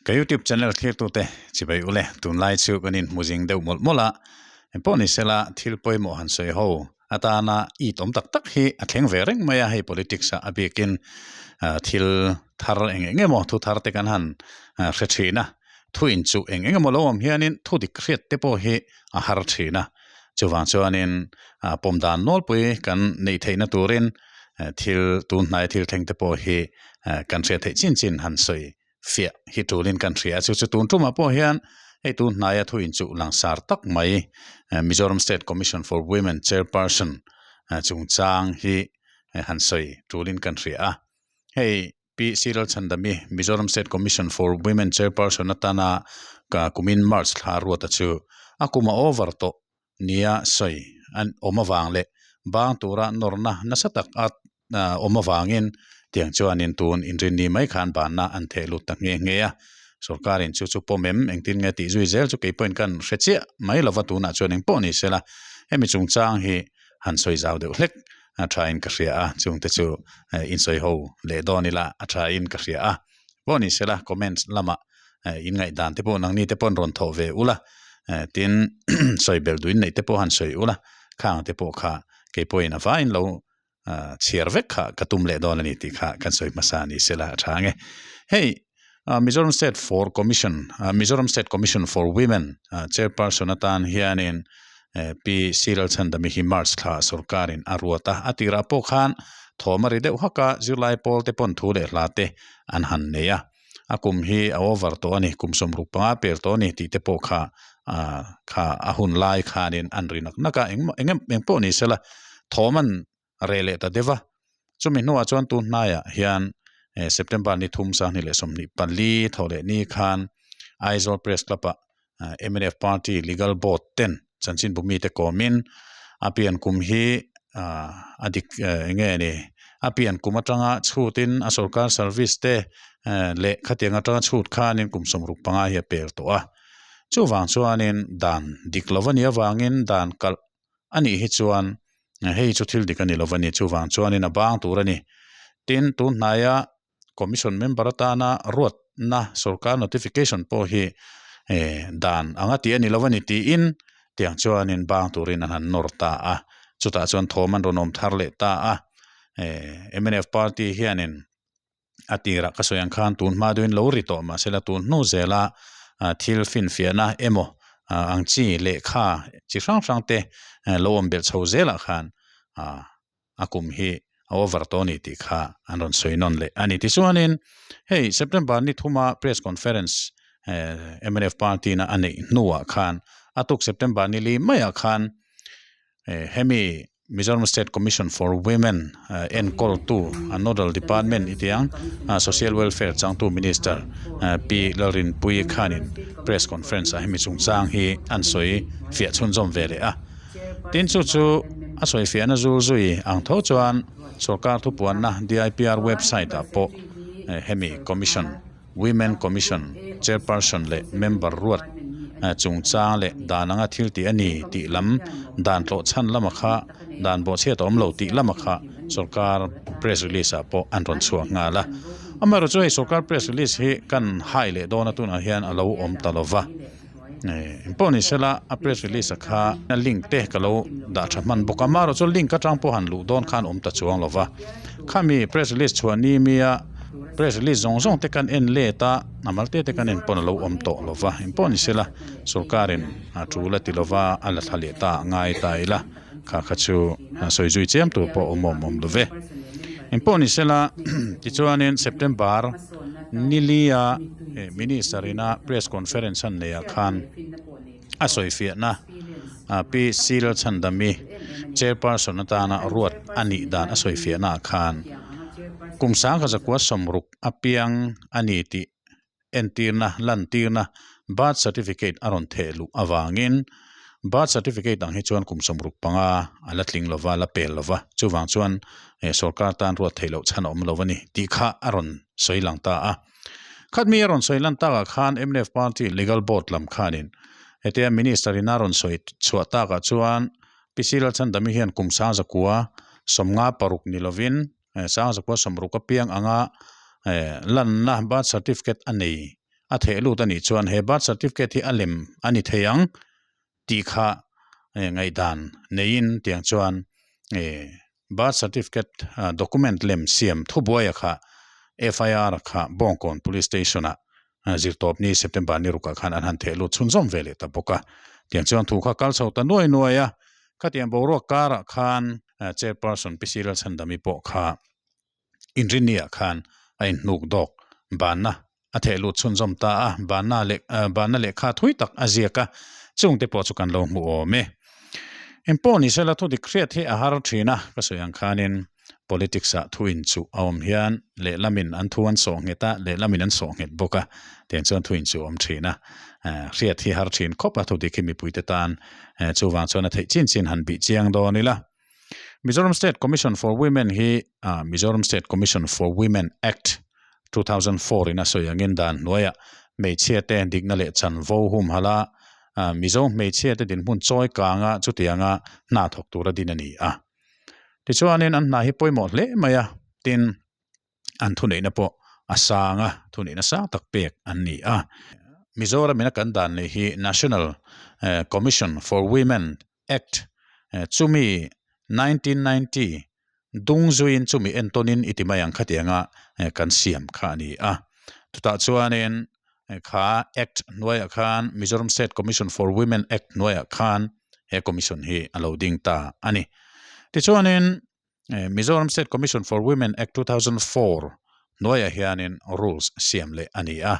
Ka YouTube channel thlirtute chibai ule tunlai chu kan inhmu zing deuh mawlh mawlh a, engpawh ni sela thil pawimawh han sawi ho atana it awm tak tak hi a thleng ve reng mai a, hei politics ah a bikin thil thar eng eng emaw thu thar te kan han hre thin a, thu inchuh eng eng emaw lo awm hianin thu dik hriat te pawh hi a har thin a, chuvang chuanin pawm dan nawlpui kan neih theihna turin thil tun hnaia thil thleng te pawh hi kan hriat theih chin chin han sawi fiah hi tulin kan hria a, chu chu tun tumah pawh hian hei tun hnaia thu inchuh langsar tak mai Mizoram State Commission for Women Chairperson chungchang hi han sawi tulin kan hria a, hei Pi Siral Chhandami Mizoram State Commission for Women Chairperson atana kumin March thla ruata chu a kum a over tawh nia sawi an awm avang leh bang tura nawrna nasa tak a awm avangin tiang chuanin tun inrinni mai khan banna an theh lut ta nghe nghe a. Sorkarin chu chu pawm em engtin nge tih zui zel chu kei pawhin kan hre chiah mai lova tunah chuan engpawh ni sela hemi chungchang hi han sawi zau deuh hlek a thain ka hria a chungte chu insawi ho leh dawn ila a thain ka hria a. Pawh ni sela comments lamah in ngaihdan te pawh nangni te pawh rawn thawh ve ula tin sawi bel duhin neih te pawh han sawi ula khang te pawh kha kei pawhin a vaiin lo chhiar vek kha ka tum leh dawn a ni tih kha kan sawi hmasa ni sela a tha ange. Hei Mizoram State for Commission Mizoram State Commission for Women chairperson atan hianin Pi Siral Chhandami hi March thla sorkarin a ruat a, a tirah pawh khan thawm a ri deuh hak a, zirlai pawl te pawn thu leh hla te an han nei a, a kum hi a over tawh a ni, kum 65 pel tawh a ni tih te pawh kha ah kha a hun lai khanin an ri nak nak a, engmah eng eng pawh ni sela thawm an reh leh ta deuh a, chumi hnuah chuan tun hnaiah hian September ni thum 2024 thawh leh ni khan Aizawl Press Club ah mnf party legal board ten chanchinbu mite kawmin a pian kum hi a dik eng nge ni a pian kum atanga chhutin a sorkar service te leh khatiang atanga chhut khanin kum 65 hi a pel tawh a chuvang chuanin dan dik lo a nih avangin dan kalh a nih hi chuan hei chu thil dik a ni lo a ni chuvang chuanin a bang tur a ni tin tun hnaia commission member atana ruatna sorkar notification pawh hi eh dan anga tih a ni lo a ni tiin tiang chuanin bang turin an han nawr ta a chutah chuan thawm an rawn awm thar leh ta a eh mnf party hianin a tirah ka sawi ang khan tun hma deuhin lo ri tawh mahsela tun hnu zela thil finfiahna emaw ang chi lehkha chi hrang hrang te lo awm belh chho zelah khan ah a kum hi a over tawh a ni tih kha an rawn sawi nawn leh a ni. Tichuanin hei September ni thuma press conference mnf party na a neih hnuah khan a tuk September ni li maiah khan hemi Mizoram State Commission for Women enkawltu a nodal department i tiang Social Welfare changtu Minister Pi Lalrinpuii khanin press conference ah hemi chungchang hi an sawi fiah chhunzawm ve leh a. Tin chu chu a sawi fiahna zul zui ang tho chuan sorkar thupuanna DIPR website ah pawh hemi commission Women Commission chairperson leh member ruat chungchang leh dan anga thil tih a ni tih lam dan tlawh chhan lama kha dan bawhchhiat a awm lo tih lama kha sorkar press release ah pawh an rawn chhuah nghal a. Amaherawhchu chu hei sorkar press release hi kan hai leh dawn a tunah hian a lo awm ta lo va. Engpawh ni sela a press release a kha a link te ka lo dah tha hman bawk a amaherawh chu link atang pawh han luh dawn khan awm ta chuang lo va khami press release chhuah ni mia press release zawng zawng te kan en let a a mal te te kan en pawn a lo awm tawh lo va engpawh ni sela sorkarin a tul a ti lo va a la thla leh ta ngai ta ila kha kha chu sawi zui chiam tur pawh awm awm awm lo ve engpawh ni sela tichuanin September Nilia Minister ina press conference an neih ah khan a sawifiahna Pi Sila Chhandami chairperson atana ruat a nih dan a sawifiahna ah khan kum sangkhat zakua sawmruk apiang a ni tih entirna lantirna birth certificate a rawn theh luh avangin birth certificate ang hi chuan kum 65 a la tling lova la pel lova chuvang chuan eh sorkar tan ruat theih loh chhan a awm lo a ni tih kha a rawn sawi lang ta a khatmi a rawn sawi lan takah khan mnf party legal board lam khanin hetia minister in a rawn sawi chhuah takah chuan Pi Lalchhandami hian kum 1956 ni lovin 1960 apiang anga eh lanna birth certificate a nei. a theh lut a nih chuan he birth certificate hi a lem a ni thei ang tih kha ngaihdan neiin tiang chuan ih birth certificate document lem siam thubuaia kha FIR kha Bawngkawn Police Station ah zirtawp ni September ni rukah khan an han theh lut chhunzawm ve leh ta bawk a. Tiang chuan thu kha kal chho ta nuai nuai a, khatiang boruak karah khan Chairperson Pi Sirel Chhandami pawh kha Inrinniah khan a inhnuk dawk banna a theh lut chhunzawm ta a, banna leh banna lehkha thui tak a ziak a, chungte pawh chu kan lo hmu awm e. Engpawh ni sela thudik hriat hi a har thin a, ka sawi ang khanin politics ah thu inchuh a awm hian lehlamin an thu an sawh nghet a, lehlamin an sawh nghet bawk a, tiang chuan thu inchuh a awm thin a, hriat hi har thin khawp a thudik hi mipuite tan chuvang chuan a theih chin chin han bih chiang dawn ila. Mizoram State Commission for Women hi Mizoram State Commission for Women Act 2004 in a sawi angin dan hnuaiah hmeichhia te dikna leh chanvo humhalh a, Mizo hmeichhia te dinhmun chawi kanga chutianga hna thawk tura din a ni a. Tichuanin an hna hi pawimawh hle mai a, tin an thuneihna pawh a sang a, thuneihna sang tak pek an ni a. Mizoram ina kan dan leh hi National Commission for Women Act chumi 1990 dung zuiin chumi entawnin i ti mai ang khatianga kan siam kha a ni a. Chutah chuanin kha Act hnuaiah khan Mizoram State Commission for Women Act hnuaiah khan he commission hi a lo ding ta a ni. Tichuanin Mizoram State Commission for Women Act 2004 hnuaiah hianin rules siam leh a ni a.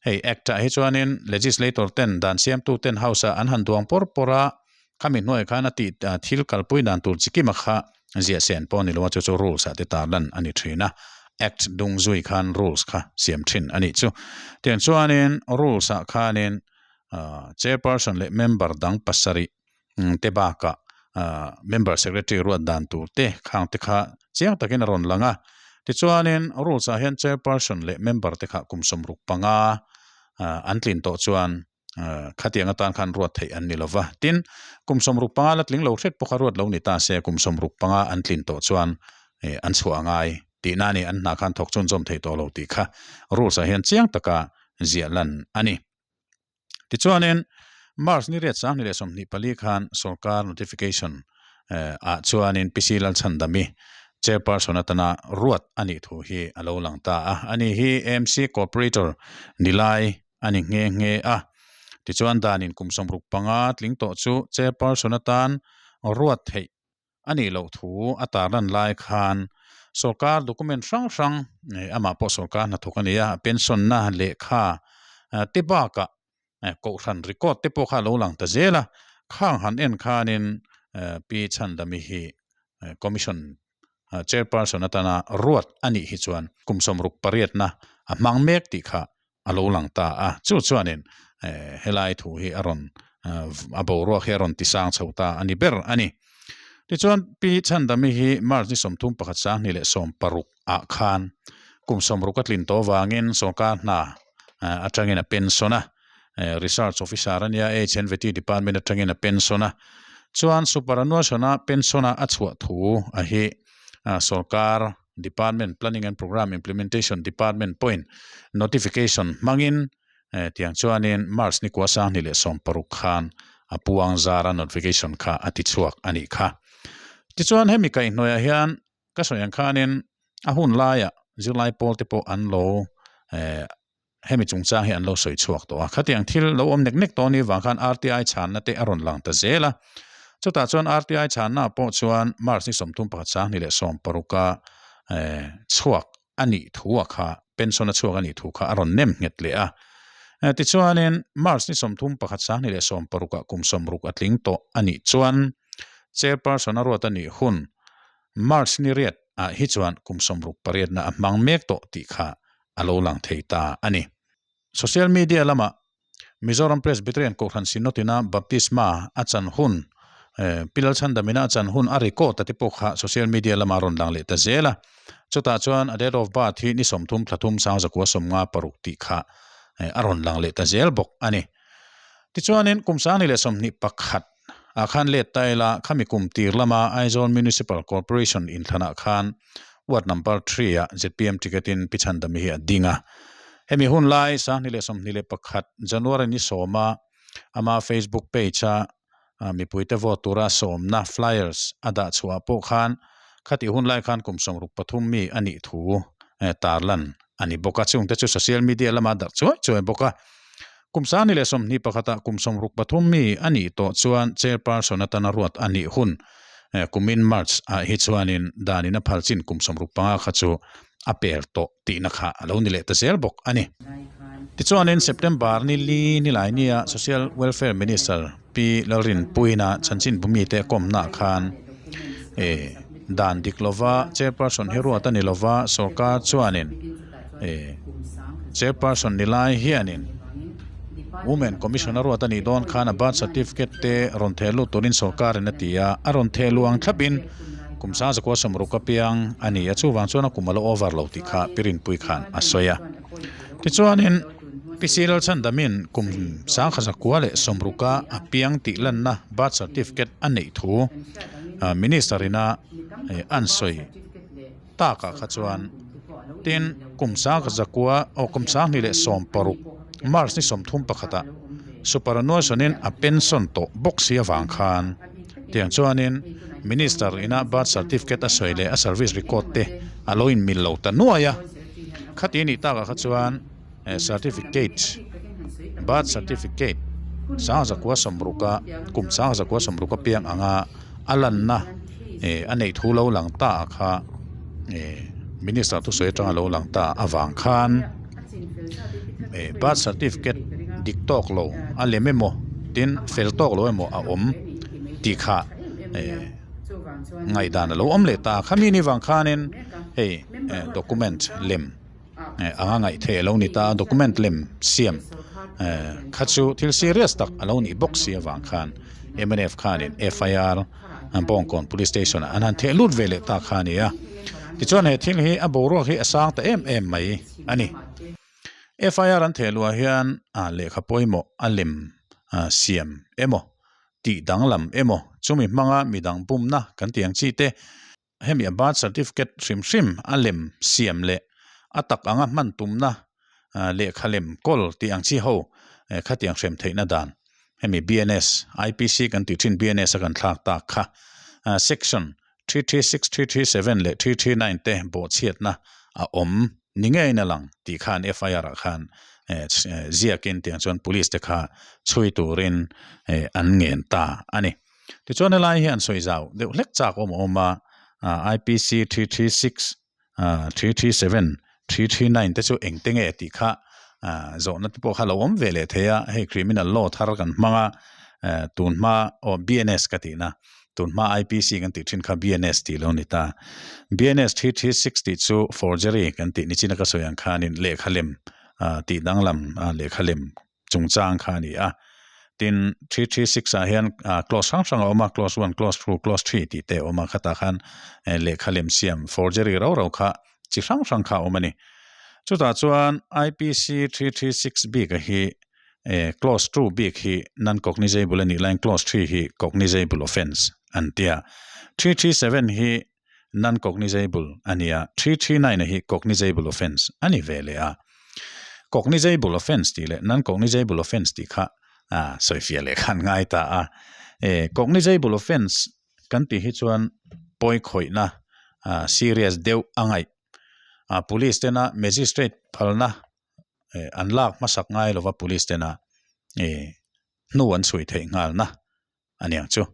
Hei Act ah hi chuanin legislator ten dan siamtu ten house ah an han duang pawr pawr a, khami hnuaiah khan a tih thil kalpui dan tur chi kima kha ziah sen pawh a ni lo a, chu chu rules ah te tarlan a ni thin a. Act dung zui khan rules kha siam thin a nih chu. Tiang chuanin rules ah khanin chairperson leh member dang pasarih te bakah member secretary ruat dan tur te khang te kha chiang takin a rawn lang a tichuanin rules ah hian chairperson leh member te kha kum sawmruk panga an tlin tawh chuan khatiang atan khan ruat theih an ni lova tin kum sawmruk panga la tling lo hret pawh kha ruat lo ni ta se kum sawmruk panga an tlin tawh chuan an chhuah a ngai tihna a ni an hna khan thawk chhunzawm thei tawh lo tih kha rules ah hian chiang taka ziah lan a ni. Tichuanin March ni riat 2024 khan sorkar notification ah chuanin PC Lalchhandami chairperson atana ruat a nih thu hi a lo lang ta a. Ani hi AMC Cooperator ni lai a ni nghe nghe a. Tichuan danin kum 65 tling tawh chu chairperson atan ruat theih a nih loh thu a tarlan lai khan sorkar document hrang hrang amah pawh sorkar hnathawk a ni a pension na lehkha te bakah kohhran record te pawh kha a lo lang ta zel a khang han en khanin Pi Chhandami hi commission chairperson atana ruat a nih hi chuan kum 68 na a hmang mek tih kha a lo lang ta a chu chuanin helai thu hi a rawn a boruak hi a rawn ti sang chho ta a ni ber a ni tichuan pi chhandami hi march ni 31 2016 ah khan kum 60 a tlin tawh vangin sorkar hna atangin a pension a research officer a nia HNVT department atangin a pension a chuan superannuation a pension a a chhuah thu a hi sorkar Department Planning and Programme Implementation Department pawhin notification hmangin tiang chuanin March ni kua 2016 khan a puang zara notification kha a ti chhuak a nih kha. Tichuan hemi kaihhnuaiah hian ka sawi ang khanin a hun laiah zirlai pawl te pawh an lo hemi chungchang hi an lo sawi chhuak tawh a khatiang thil lo awm nek nek tawh ni vang khan RTI chhanna te a rawn lang ta zel a chutah chuan RTI chhanna pawh chuan March ni 31 2016 a eh chhuak a nih thu a kha pension a chhuak a nih thu kha a rawn nem nghet leh a tichuanin March ni 31 2016 ah kum 60 a tling tawh a nih chuan chairperson a ruat a nih hun March ni riat ah hi chuan kum 68 na a hmang mek tawh tih kha a lo lang thei ta a ni. Social media lamah Mizoram Presbyterian Kohhran Synod-ina baptisma a chan hun, Pi Lalchhandamina a chan hun a record a te pawh kha social media lamah a rawn lang leh ta zel a. Chutah chuan a date of birth hi ni 30 thla thum 1956 tih kha a rawn lang leh ta zel bawk a ni. Tichuanin kum 2021 ah khan let ta ila khami kum tir lama Aizawl Municipal Corporation inthlanah khan Ward number 3 ah zpm ticket in Pi Chhandami hi a ding a. Hemi hun lai 2021 January ni sawma ama Facebook page a mipuite vote tura sawmna flyers a dah chhuah pawh khan khatih hun lai khan kum 63 mi a nih thu tarlan a ni bawk a. Chungte chu social media lama darh chuai chuai bawk a. Kum 2021 ah kum 63 mi a nih tawh chuan chairperson atana ruat a nih hun kumin March ah hi chuanin danin a phal chin kum 65 kha chu a per tawh tihna kha a lo ni leh ta zel bawk a ni. Tichuanin September ni li ni lai nia Social Welfare Minister Pi Lalrinpuiina chanchinbu mite a kawmnaah khan eh dan dik lova Chairperson hi ruat a ni lova sorkar chuanin eh Chairperson ni lai hianin Women Commission a ruat a nih dawn khan a birth certificate te rawn theh lut turin sorkarin a ti a, a rawn theh luh ang thlapin Kum 100 60 apiang a ni a, chuvang chuan a kum a la over lo tih kha Pi Rinpui khan a sawi a. Tichuanin Pi Silal Chhandamin kum 1960 apiang tih lanna birth certificate a neih thu Minister ina an sawi takah kha chuan tin kum 100 aw kum 2016 March ni 31 ah superannuation in a pension tawh bawk si avang khan Tiang chuanin Minister ina birth certificate a sawi leh a service record te a lo inmil lo ta nuai a. Khati nih takah kha chuan certificate, birth certificate 1960 kum 1960 piang anga a lanna a neih thu lo lang ta kha Minister thusawi atanga lo lang ta avang khan birth certificate dik tawk lo a lem emaw tin fel tawk lo emaw a awm tih kha ngaihdan a lo awm leh ta a khami ni vang khanin hei document lem anga ngaih theih a lo ni ta a document lem siam kha chu thil serious tak a lo nih bawk si avang khan mnf khanin FIR Bawngkawn police station ah an han theh lut ve leh ta kha a ni a tichuan he thil hi a boruak hi a sang ta em em mai a ni. FIR an theh luah hian ah lehkha pawimawh a lem ah siam emaw tih danglam emaw chumi hmanga midang bumna kan tih ang chi te hemi a birth certificate hrim hrim a lem siam leh a tak anga hman tumna lehkha lem kawl tih ang chi ho khatiang hrem theihna dan hemi BNS IPC kan tih thin BNS a kan thlak tak kha section 336 337 leh 339 te bawhchhiatna a awm ni ngeiin a lang tih khan FIR ah khan ziakin tiang chuan police te kha chhui turin an ngen ta a ni. Tichuan helai hi an sawi zau deuh hlek chak awm a awm a, IPC 336, 337, 339 te chu eng te nge tih kha zawhna te pawh kha lo awm ve leh thei a, hei criminal law thar kan hmang a, tun hma aw BNS ka tihna tun hma IPC kan tih thin kha BNS tih lo ni ta. BNS 336 tih chu forgery kan tih nichina ka sawi ang khanin lehkha lem tih danglam lehkha lem chungchang kha a ni a. Tin, 336 ah hian clause hrang hrang a awm a, clause 1, clause 2, clause 3 tih te a awm a, khatah khan lehkha lem siam forgery rau rau kha chi hrang hrang kha a awm a ni. Chutah chuan IPC 336 bik a hi clause 2 bik hi non-cognizable a nih laiin clause 3 hi cognizable offence an ti a. 337 hi non-cognizable a ni a, 339 a hi cognizable offence a ni ve leh a. Cognizable offence tih leh non-cognizable offence tih kha a sawifiah leh khan ngai ta a. E, cognizable offence kan tih hi chuan pawi khawihna serious deuh a ngaih. A police tena magistrate phalna an lak hmasak ngai lova police tena e hnu an chhui theih nghalna a niang chu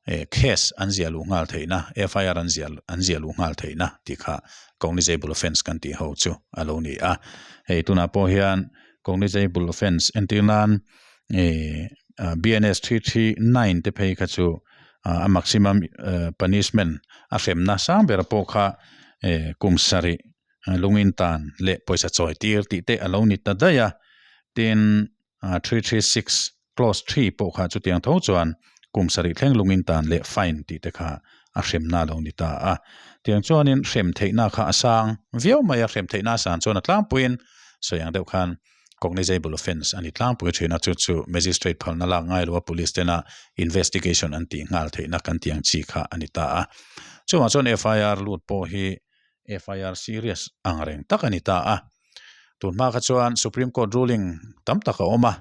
eh case an ziah luh nghal theihna FIR an ziah an ziah luh nghal theihna tih kha cognizable offence kan tih ho chu a lo ni a hei tunah pawh hian cognizable offence entir nan eh BNS 339 te phei kha chu a maximum punishment a hremna sang ber pawh kha eh kum sarih lungin tan leh pawisa chawi tir tih te a lo ni ta daih a tin 336 Clause 3 pawh kha chutiang tho chuan kum sarih thleng lungin tan leh fine tih te kha a hremna a lo ni ta a. Tiang chuanin hrem theihna kha a sang viau mai a, hrem theihna a san chuan a tlangpuiin sawi ang deuh khan cognizable offence a ni tlangpui thin a, chu chu magistrate phalna lak ngai loa police tena investigation an tih nghal theihna kan tih ang chi kha a ni ta a. Chuvang chuan FIR lut pawh hi FIR serious ang reng tak a ni ta a. Tun hma kha chuan Supreme Court ruling tam tak a awm a,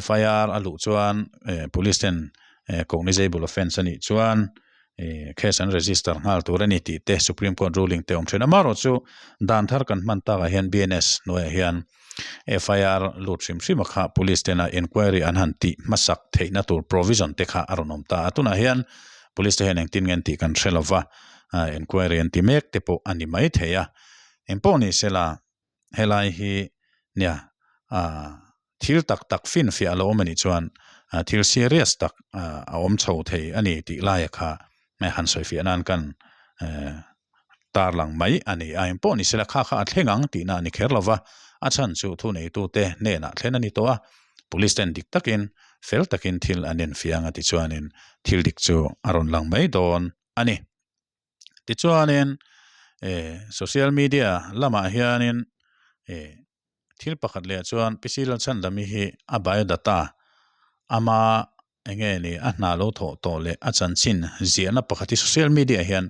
FIR a luh chuan police ten cognizable offence a nih chuan case an register nghal tur a ni tih te Supreme Court ruling te a awm thin. Amaherawhchu dan thar kan hman takah hian BNS hnuaiah hian FIR lut hrim hrim a kha police tena enquiry an han tih hmasak theihna tur provision te kha a rawn awm ta a. Tunah hian police te hian engtin nge an tih kan hre lova, enquiry an ti mek te pawh a ni mai thei a. Engpawh ni sela helai hi nia thil tak tak finfiah a lo awm a nih chuan thil serious tak a awm chho thei a ni tih laia kha han sawifiah nan kan tarlang mai a ni a. Engpawh ni sela kha kha a thleng ang tihna a ni kher lo va, a chhan chu thuneitute hnenah thlen a ni tawh a, police ten dik takin fel takin thil an enfiah ang a tichuanin thil dik chu a rawn lang mai dawn a ni. Tichuanin eh social media lamah hianin eh thil pakhat leh chuan P C Lalchhandami hi a biodata ama eng nge ni a hna lo thawh tawh leh a chanchin ziahna pakhat hi social media ah hian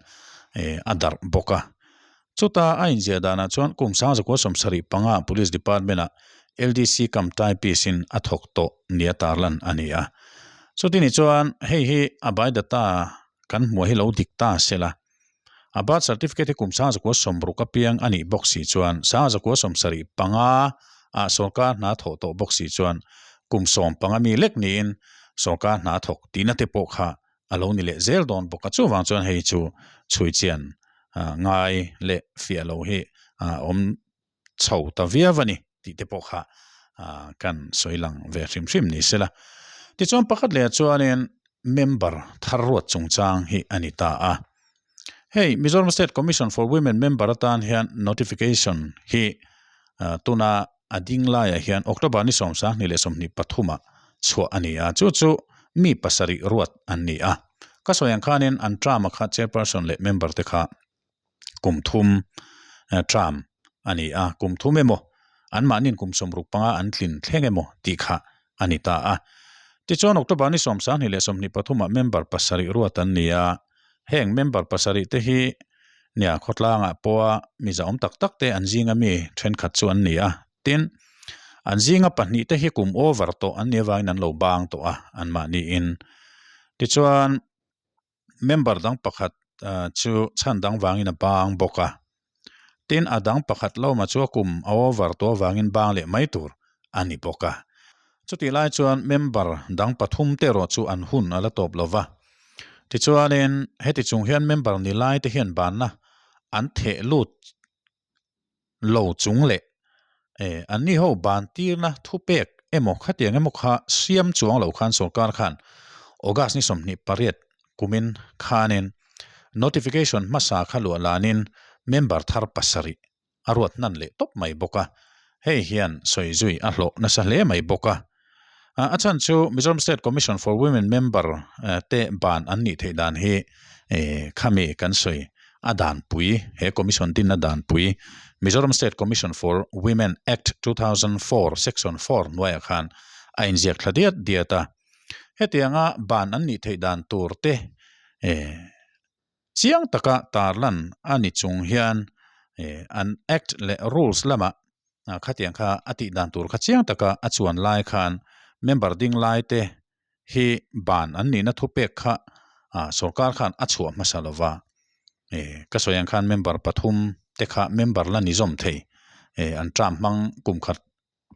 eh a darh bawk a. Chuta a inziah danah chuan kum sangzakua 75 police department ah LDC cum typist in a thawk tawh nia tarlan a ni a. Chutini chuan hei hi a biodata Kan hmuh hi lo dik ta sela. A birth certificate hi kum 1960 apiang a nih bawk si chuan 1975 ah sawrkar hna thawh tawh bawk si chuan kum 15 mi lek niin sawrkar hna thawk tihna te pawh kha a lo ni leh zel dawn bawk a. Chuvang chuan hei chu chhui chian ngai leh fiah lo hi a awm chho ta viau a ni tih te pawh kha kan sawi lang ve hrim hrim ni sela. Tichuan pakhat leh ah chuanin member thar ruat chungchang hi a ni ta a. Hei Mizoram State Commission for Women member atan hian notification hi tuna a ding laiah hian October ni 22 ah chhuah a ni a, chu chu mi pasarih ruat an ni a. Ka sawi ang khanin an term-a kha chairperson leh member te kha kum thum term a ni a, kum thum emaw anmahniin kum 65 an tlin thleng emaw tih kha a ni ta a. Tichuan October ni 23 ah member pasarih ruat an ni a, heng member pasarih te hi nia khawtlangah pawha mi zahawm tak tak te an zinga mi thenkhat chu an ni a, tin an zinga pahnih te hi kum over tawh an nih avangin an lo bang tawh a anmahniin. Tichuan. member dang pakhat chu chhan dang vangin a bang bawk a, tin a dang pakhat lawma chu a kum a over tawh avangin bang leh mai tur a ni bawk a. Chutih lai chuan member dang pathum te erawh chu an hun a la tawp lo va, tichuanin heti chung hian member ni lai te hian banna an theh lut lo chung leh eh an ni ho ban tirna thupek emaw khatiang emaw kha siam chuang lo khan sorkar khan August ni 28 kumin khanin notification hmasa kha luah lanin member thar pasarih a ruat hnan leh tawp mai bawk a, hei hian sawi zui a hlawh nasa hle mai bawk a. A chhan chu Mizoram State Commission for Women member te ban an nih theih dan hi khami kan sawi a danpui he commission dinna danpui Mizoram State Commission for Women Act 2004 Section 4 hnuaiah khan a inziak thla diat diat a. Hetianga ban an nih theih dan tur te chiang taka tarlan a ni chung hian an Act leh Rules lamah Khatiang kha a tih dan tur kha chiang taka a chuan lai khan member ding lai te hi ban an nihna thupek kha sorkar khan a chhuah hmasa lo va. Ka sawi ang khan member pathum te kha member la ni zawm thei an term hmang kum khat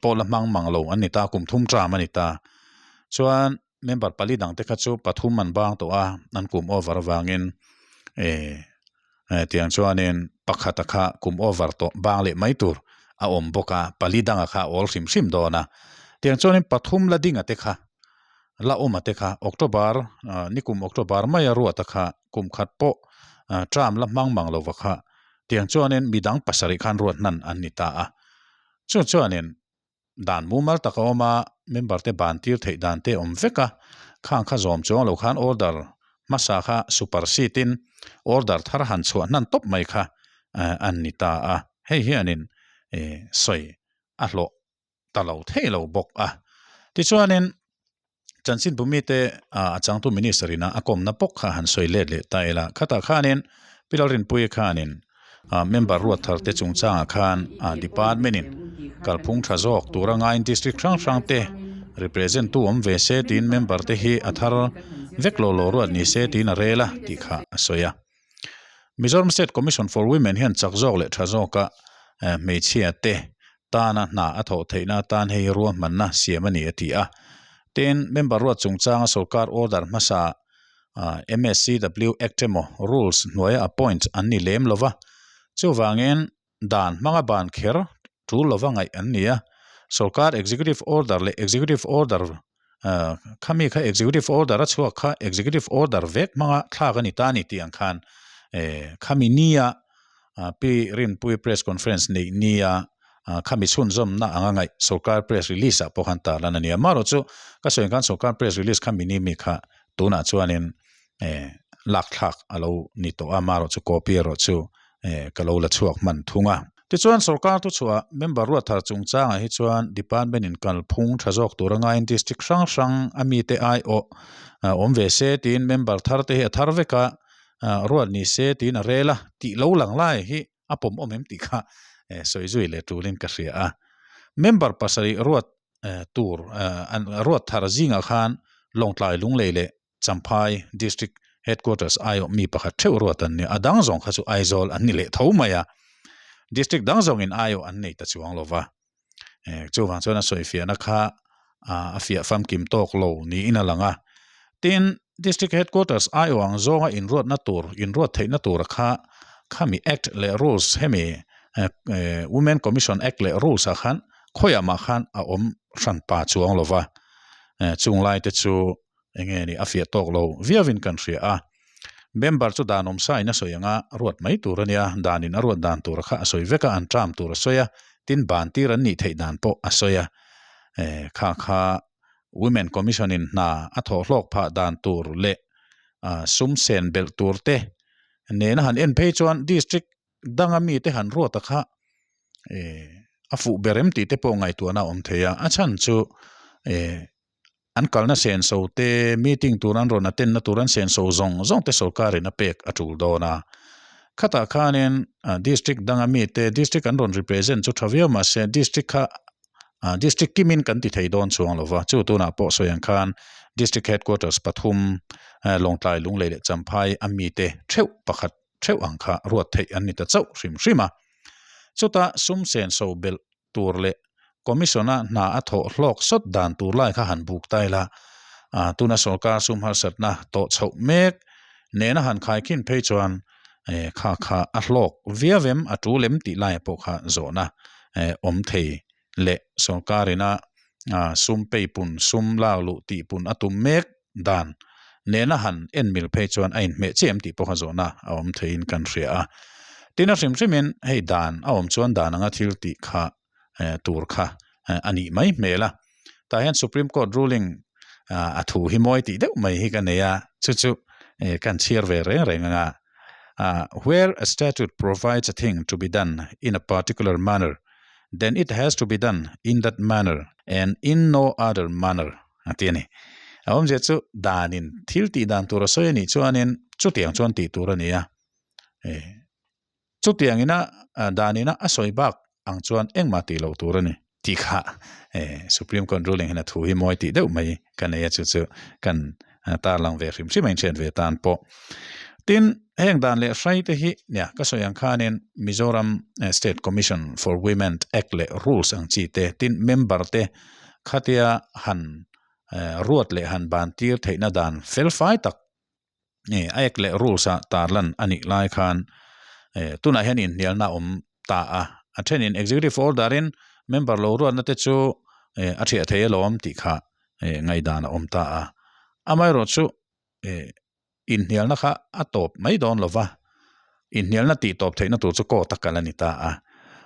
pawh la hmang mang lo an ni ta kum thum term a ni ta. Chuan member pali dang te kha chu pathum an bang tawh a an kum over avangin tiang chuanin pakhata kha kum over tawh bang leh mai tur a awm bawk a pali danga kha a awl hrim hrim dawn a tiang chuanin pathum la dinga te kha la awma te kha October nikum October maia ruata kha kum khat pawh term la hmang mang lova kha tiang chuanin midang pasarih khan ruat hnan an ni ta a chu chuanin Dan mumal tak a awm a, member te ban tir theih dan te awm vek a, khang kha zawm chuang lo khan order hmasa kha supersede in order thar han chhuah hnan tawp mai kha an ni ta a, hei hianin sawi a hlawh ta lo thei lo bawk a. Tichuanin chanchinbu mite a changtu minister ina a kawmna bawk kha han sawi let leh ta ila, khatah khanin Pi Lalrinpuii khanin. Member ruat thar te chungchangah khan department in kalphung tha zawk tura ngaiin district hrang hrang te represent tu awm ve se tiin member te hi a thar vek lo lo ruat ni se tiin a rel a tih kha a sawi a. Mizoram State Commission for Women hian chak zawk leh tha zawka hmeichhia te tana hna a thawh theihna atan hei ruahmanna siam a ni a ti a. Tin, member ruat chungchanga sorkar order hmasa MSCW Act emaw rules hnuaia appoint an ni lem lova, chuvangin dan hmanga ban kher tul lova ngaih an ni a. Sorkar Executive Order leh Executive Order khami kha Executive Order a chhuak kha Executive Order vek hmanga thlak a ni ta a ni tih ang khan khami nia Pi Rinpuii press conference neih nia khami chhunzawmna anga ngaih sorkar press release ah pawh khan tarlan a ni a. Amaherawh chu ka sawi ang khan sorkar press release khami ni mi kha tunah chuanin lak thlak a lo ni tawh a, amaherawh chu copy erawh chu ka lo la chhuak hman thung a. Tichuan sorkar thuchhuah member ruat thar chungchangah hi chuan department in kalphung tha zawk tur anga in district hrang hrang a mite aiawh awm ve se tiin member thar te hi a thar vek a, ruat ni se tiin a rel a, tih lo lang lai hi a pawm awm em tih kha sawi zui leh tulin ka hria a. Member pasarih ruat tur an ruat thar zingah khan Lawngtlai Lunglei leh Champhai District Headquarters aiawh mi pakhat theuh ruat an ni a, dang zawng kha chu Aizawl an ni leh tho mai a, District dang zawngin aiawh an nei ta chuang lo va. Chuvang chuan a sawifiahna kha a fiah famkim tawk lo niin a lang a. Tin, District Headquarters aiawh ang zawnga inruatna tur, inruat theihna tura kha khami Act leh Rules hemi Women Commission Act leh Rules ah khan khawiah mah khan a awm hran pa chuang lo va. Chung lai te chu enge ni a fiah tawk lo viauin kan hria a. Member chu dan awm sa in a sawi anga ruat mai tur a nia, dan in a ruat dan tur kha a sawi vek a, an term tur a sawi a, tin ban tir an nih theih dan pawh a sawi a. Kha kha Women Commission in hna a thawh hlawk phah dan tur leh sum sen belh tur te nena han en phei chuan District danga mite han ruat a kha a fuh ber em tih te pawh ngaihtuahna a awm thei a, a chhan chu An kalna senso te, meeting tur an rawn attend na tur an senso zawng zawng te sorkarin a pek a tul dawn a. Khatah khanin district danga mite, district an rawn represent chu tha viau mahse district kha district kimin kan ti thei dawn chuang lo va, chu tunah pawh sawi ang khan district headquarters pathum Lawngtlai, Lunglei leh Champhai a mite theuh pakhat theuh ang kha ruat theih an ni ta chauh hrim hrim a. Chutah sum senso belh tur leh Commission-a hna a thawh hlawk sawt dan tur lai kha han buk ta ila, tuna sorkar sum harsatna tawh chhoh mek nena han khaikhin phei chuan kha kha a hlawk viau em, a tul em tih laia pawh kha zawhna awm thei leh sorkarina sum peipun, sum lak luh tihpun a tum mek dan nena han en mil phei chuan a inhmeh chiah em tih pawh kha zawhna a awm theiin kan hria a. Tin a hrim hrimin hei dan a awm chuan dan anga thil tih kha tur kha a nih mai hmel a. Tah hian Supreme Court ruling a thu hi mawi tih deuh mai hi ka nei a, chu chu kan chhiar ve reng reng anga Where a statute provides a thing to be done in a particular manner, then it has to be done in that manner and in no other manner. A ti a ni. A awmzia chu danin thil tih dan tur a sawi a nih chuanin chutiang chuan tih tur a ni a. Chutiang ina danina a sawi bak ang chuan engmah tih loh tur a ni tih kha Supreme Court ruling hian a thu hi mawi tih deuh mai ka nei a chu chu kan tarlang ve hrim hrim a inhriat ve tan pawh. Tin, heng dan leh hrai te hi nia ka sawi ang khanin Mizoram State Commission for Women Act leh Rules ang chi te tin member te khatia han ruat leh han ban tir theihna dan fel fai tak a act leh rules ah tarlan a nih lai khan tunah hian inhnialna a awm ta a, a thenin executive order in member lo ruatna te chu a thiah thei alawm tih kha ngaihdan a awm ta a, amaherawhchu chu inhnialna kha a tawp mai dawn lo va, inhnialna tih tawp theihna tur chu court a kal a ni ta a.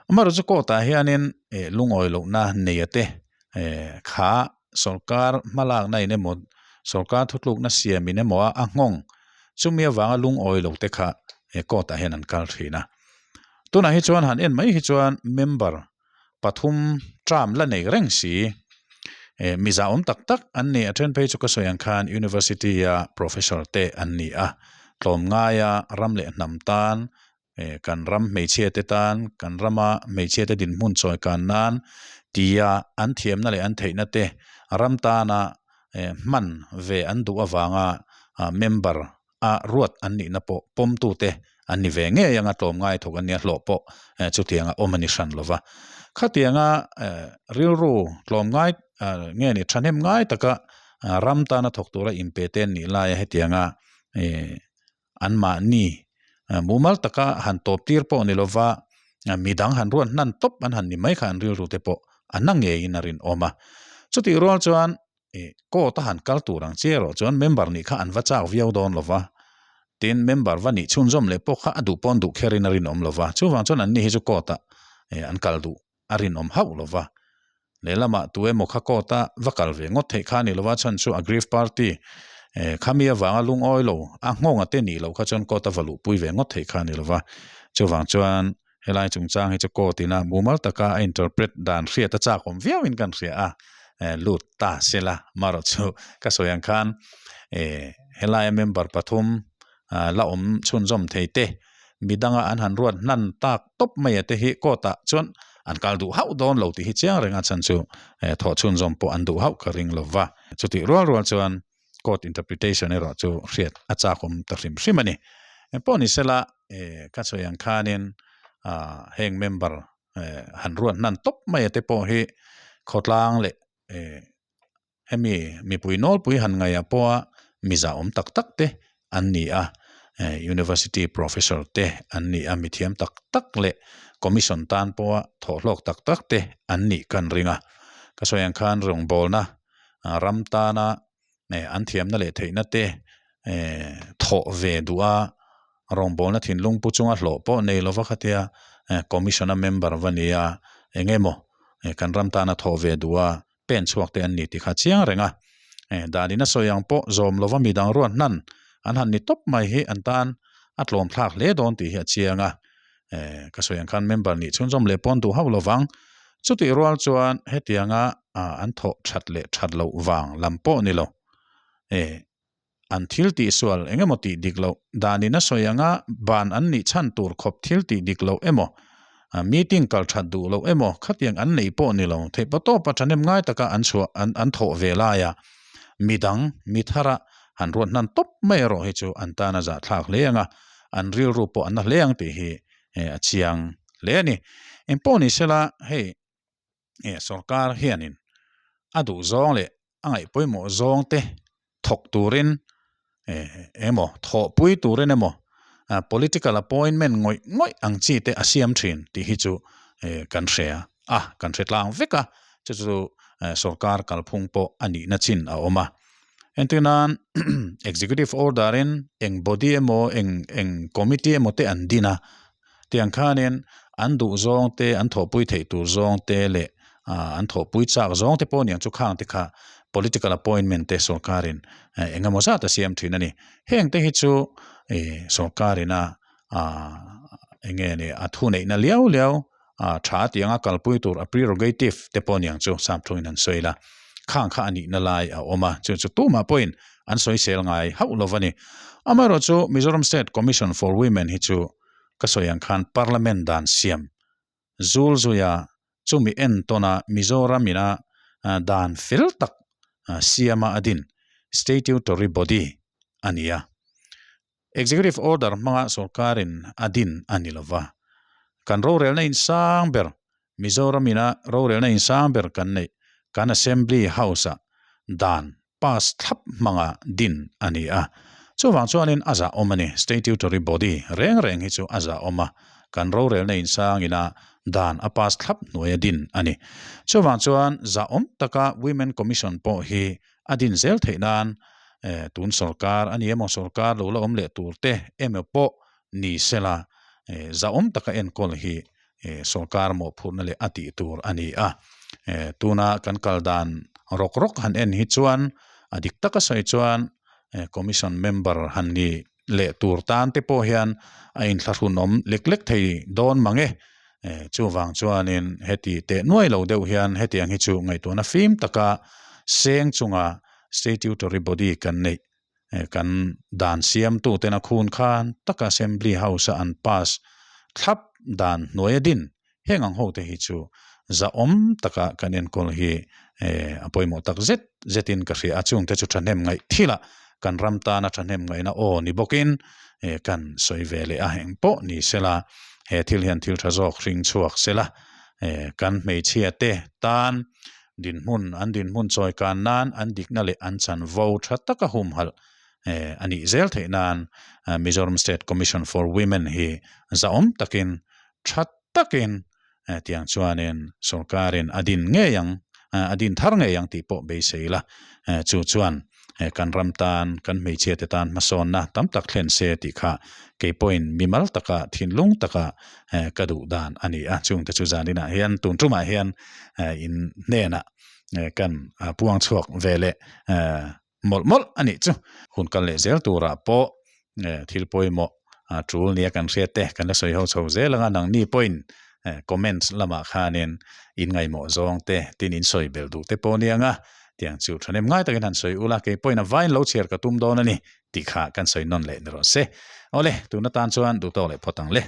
Amaherawhchu chu court ah hianin eh lungawi lohna neia te eh kha sorkar hmalakna in emaw sorkar thutlukna siam in emaw a nghawng chumi avanga lungawi lo te kha eh court ah hian an kal thin a. Tunah hi chuan han en mai hi chuan member pathum term la nei reng si eh mi zahawm tak tak an ni a then phei chu ka sawi ang khan university a professor te an ni a tlawmngaia ram leh hnam tan. Kan ram hmeichhia te tan, kan rama hmeichhia te dinhmun chawi kan nan tia an thiamna leh an theihna te ram tana hman ve an duh avanga member a ruat an nihna pawh pawmtute an ni ve ngei anga tlawmngai thawk an nia hlawh pawh chutianga awm a ni hran lova. Khatianga rilru tlawmngai nge ni thahnem ngai taka ram tana thawk tura inpe te an nih laia hetianga anmahni mumal taka han tawp tir pawh ni lova midang han ruat hnan tawp an han ni mai kha an rilru te pawh a na ngeiin a rinawm a. Chutih rual chuan ih court a han kal tur ang chiah erawh chuan member nih kha an va chak viau dawn lova, tin member va nih chhunzawm leh pawh kha a duh pawn duh kherin a rinawm lova, chuvang chuan anni hi chu court ah ih an kal duh a rinawm hauh lova, lehlamah tu emaw kha court a va kal ve ngawt theih kha a ni lova chhan chu a grief party eh khami avanga lungawi lo a nghawnga te nih loh kha chuan court a va luhpui ve ngawt theih kha a ni lova, chuvang chuan Helai chungchang hi chu court ina mumal taka a interpret dan hriat a chak awm viau in kan hria a, lut ta sela marawh chu ka sawi ang khan helaia member pathum la awm chhunzawm thei te midanga an han ruat hnan tak tawp mai a te hi court ah chuan an kal duh hauh dawn lo tih hi chiang reng a chhan chu thawh chhunzawm pawh an duh hauh ka ring lova chutih rual rual chuan court interpretation erawh chu hriat a chak awm ta hrim hrim a ni. Engpawh ni sela eh ka sawi ang khanin ah heng member eh han ruat hnan tawp mai a te pawh hi khawtlang leh eh hemi mipui nawlpui han ngaihah pawha miza awm tak tak te an ni a, eh university professor te an ni a, mithiam tak tak leh commission tan pawha thawhhlawk tak tak te an nih kan ring a. Ka sawi ang khan rawngbawlna ram tana an thiamna leh theihna te thawh ve duh a, rawngbawlna thinlung pu chunga hlawh pawh nei lova khatia commission a member va ni a, eng emaw kan ram tana thawh ve duh a pen chhuak te an ni tih kha a chiang reng a, danin a sawi ang pawh zawm lova midang ruat hnan an han ni tawp mai hi an tan a tlawm thlak hle dawn tih hi a chiang a. eh ka sawi ang khan member nih chhunzawm leh pawn duh hauh lovang chutih rual chuan hetianga ah an thawh that leh that loh vang lam pawh ni lo eh an thil tih sual eng emaw tih dik loh danin a sawi anga ban an nih chhan tur khawp thil tih dik loh emaw ah meeting kal that duh loh emaw khatiang an neih pawh ni lo theih pa tawpa thahnem ngai taka an chhuah an an thawh ve laia midang mi thara han ruat hnan tawp mai erawh hi chu an tan a zahthlak hle ang a. an rilru pawh an na hle ang tih hi a chiang hle a ni. Engpawh ni sela hei sorkar hianin a duh zawng leh a ngaih pawimawh zawng te thawk turin emaw thawhpui turin emaw political appointment ngawih ngawih ang chi te a siam thin tih hi chu kan hria a, kan hre tlang vek a, chu chu sorkar kalphung pawh a nihna chin a awm a. Entir nan executive order in eng body emaw eng eng committee emaw te an din a tiang khanin an duh zawng te an thawhpui theih tur zawng te leh ah an thawhpui chak zawng te pawh aniang chu khang te kha political appointment te sorkar in eng emaw zat a siam thin a ni heng te hi chu ih sorkar ina ah eng nge ni a thuneihna liau liau a tha tianga kalpui tur a prerogative te pawh aniang chu sap thungin an sawi la khang kha a nihna lai a awm a chu chu tumah pawhin an sawisel ngai hauh lo a ni amaherawh chu Mizoram State Commission for Women hi chu ka sawi ang khan Parliament dan siam zul zuia chumi entawna Mizoram ina dan fel tak siama a din statutory body a ni a. Executive Order hmanga sorkarin a din a ni lova. Kan rorelna insang ber, Mizoram ina rorelna insang ber kan neih, kan Assembly House-ah dan pass thlap hmanga din a ni a. Chuvang chuanin a zahawm a ni, statutory body reng reng hi chu a zahawm a, kan rorelna insang ina dan a pass thlap hnuaia din a ni. Chuvang chuan zahawm taka Women Commission pawh hi a din zel theih nan eh tun sorkar a ni emaw sorkar lo la awm leh tur te emaw pawh ni sela eh zahawm taka enkawl hi eh sorkar mawhphurhna leh a tih tur a ni a eh tuna kan kal dan rawk rawk han en hi chuan a dik taka sawi chuan eh commission member han ni leh tur tan te pawh hian a inthlahrunawm lek lek thei dawn mang e. Eh chuvang chuanin heti teh nuai lo deuh hian hetiang hi chu ngaihtuahna fim taka seng chunga statutory body kan neih eh kan dan siamtu tena khun khan taka assembly house a an pass. thlap dan hnuaia din heng ang ho te hi chu zahawm taka kan enkawl hi a pawimawh tak zet zetin ka hria a, chungte chu thahnem ngaih thilah kan ram tana thahnem ngaihna aw ni bawkin kan sawi ve leh a, engpawh ni sela he thil hian thil tha zawk hring chhuak sela kan hmeichhia te tan dinhmun an dinhmun chawi kan nan an dikna leh an chanvo tha taka humhalh a nih zel theih nan Mizoram State Commission for Women hi zahawm takin tha takin tiang chuanin sorkarin a din ngei ang a din thar ngei ang tih pawh beisei ila chu chuan kan ram tan kan hmeichhia te tan hmasawnna tam tak thlen se tih kha kei pawhin mimal taka thinlung taka ka duh dan a ni a chungte chu zaninah hian tun tumah hian in hnenah kan puang chhuak ve leh mawlh mawlh a nih chu. Hun kal leh zel turah pawh thil pawimawh tul nia kan hriat te kan la sawi ho chho zel anga nangni pawhin comments lamah khanin in ngaihmawh zawng te tin in sawi belh duh te pawh nia anga tiang chu thahnem ngai takin han sawi ula kei pawhin a vain lo chhiar ka tum dawn a ni tih kha kan sawi nawn leh ni rawh se. Awle tun atan chuan duh tawk leh phawt ang le.